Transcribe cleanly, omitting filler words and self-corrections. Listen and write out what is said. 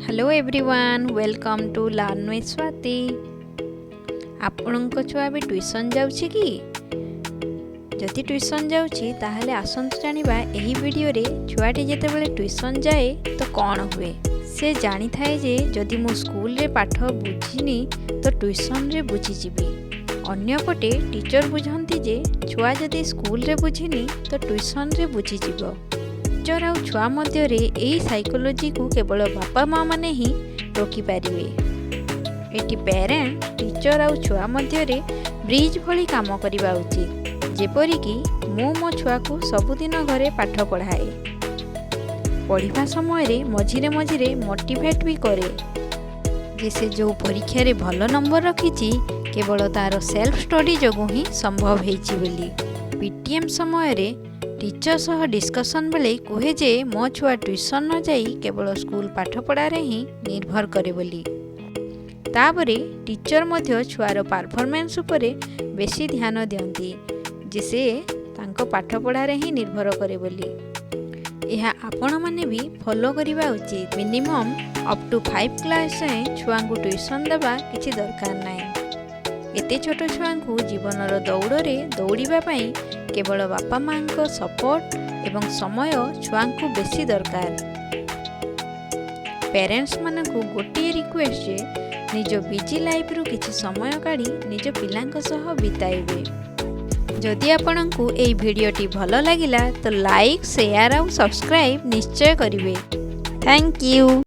Hello everyone, welcome to Learn with Swati. ଆପଣଙ୍କ ଛୁଆ ବି tuition ଯାଉଛି କି? ଯଦି ଟ୍ୟୁସନ୍ ଯାଉଛି, ତାହେଲେ ଆସନ୍ତୁ ଜାଣିବା ଏହି ଭିଡ଼ିଓରେ ଛୁଆଟି ଯେତେବେଳେ ଟ୍ୟୁସନ୍ ଯାଏ ତ କ'ଣ ହୁଏ। ସେ ଜାଣିଥାଏ ଯେ ଯଦି ମୁଁ ସ୍କୁଲରେ ପାଠ ବୁଝିନି ତ ଟ୍ୟୁସନ୍ରେ ବୁଝିଯିବି। ଅନ୍ୟପଟେ ଟିଚର୍ ବୁଝନ୍ତି ଯେ ଛୁଆ ଯଦି ସ୍କୁଲରେ ବୁଝିନି ତ ଟ୍ୟୁସନ୍ରେ ବୁଝିଯିବ। ଟିଚର୍ ଆଉ ଛୁଆ ମଧ୍ୟରେ ଏହି ସାଇକୋଲୋଜିକୁ କେବଳ ବାପା ମାଆମାନେ ହିଁ ରୋକିପାରିବେ। ଏଠି ପ୍ୟାରେଣ୍ଟ ଟିଚର୍ ଆଉ ଛୁଆ ମଧ୍ୟରେ ବ୍ରିଜ୍ ଭଳି କାମ କରିବା ଉଚିତ। ଯେପରିକି ମୁଁ ମୋ ଛୁଆକୁ ସବୁଦିନ ଘରେ ପାଠ ପଢ଼ାଏ। ପଢ଼ିବା ସମୟରେ ମଝିରେ ମଝିରେ ମୋଟିଭେଟ୍ ବି କରେ ଯେ ସେ ଯେଉଁ ପରୀକ୍ଷାରେ ଭଲ ନମ୍ବର ରଖିଛି, କେବଳ ତା'ର ସେଲ୍ଫ ଷ୍ଟଡି ଯୋଗୁଁ ହିଁ ସମ୍ଭବ ହେଇଛି ବୋଲି। ପିଟିଏମ୍ ସମୟରେ ଟିଚର୍ ସହ ଡିସ୍କସନ୍ ବେଳେ କୁହେ ଯେ ମୋ ଛୁଆ ଟ୍ୟୁସନ୍ ନ ଯାଇ କେବଳ ସ୍କୁଲ ପାଠପଢ଼ାରେ ହିଁ ନିର୍ଭର କରେ ବୋଲି। ତାପରେ ଟିଚର୍ ମଧ୍ୟ ଛୁଆର ପାରଫର୍ମାନ୍ସ ଉପରେ ବେଶୀ ଧ୍ୟାନ ଦିଅନ୍ତି ଯେ ସେ ତାଙ୍କ ପାଠପଢ଼ାରେ ହିଁ ନିର୍ଭର କରେ ବୋଲି। ଏହା ଆପଣମାନେ ବି ଫଲୋ କରିବା ଉଚିତ। ମିନିମମ୍ ଅପ୍ ଟୁ 5 କ୍ଲାସ୍ ଯାଏଁ ଛୁଆଙ୍କୁ ଟ୍ୟୁସନ୍ ଦେବା କିଛି ଦରକାର ନାହିଁ। ଏତେ ଛୋଟ ଛୁଆଙ୍କୁ ଜୀବନର ଦୌଡ଼ରେ ଦୌଡ଼ିବା ପାଇଁ କେବଳ ବାପା ମାଆଙ୍କ ସପୋର୍ଟ ଏବଂ ସମୟ ଛୁଆଙ୍କୁ ବେଶୀ ଦରକାର। ପ୍ୟାରେଣ୍ଟସ୍ମାନଙ୍କୁ ଗୋଟିଏ ରିକ୍ୱେଷ୍ଟ ଯେ ନିଜ ବିଜି ଲାଇଫରୁ କିଛି ସମୟ କାଢ଼ି ନିଜ ପିଲାଙ୍କ ସହ ବିତାଇବେ। ଯଦି ଆପଣଙ୍କୁ ଏହି ଭିଡ଼ିଓଟି ଭଲ ଲାଗିଲା ତ ଲାଇକ୍, ସେୟାର ଆଉ ସବସ୍କ୍ରାଇବ୍ ନିଶ୍ଚୟ କରିବେ। Thank you.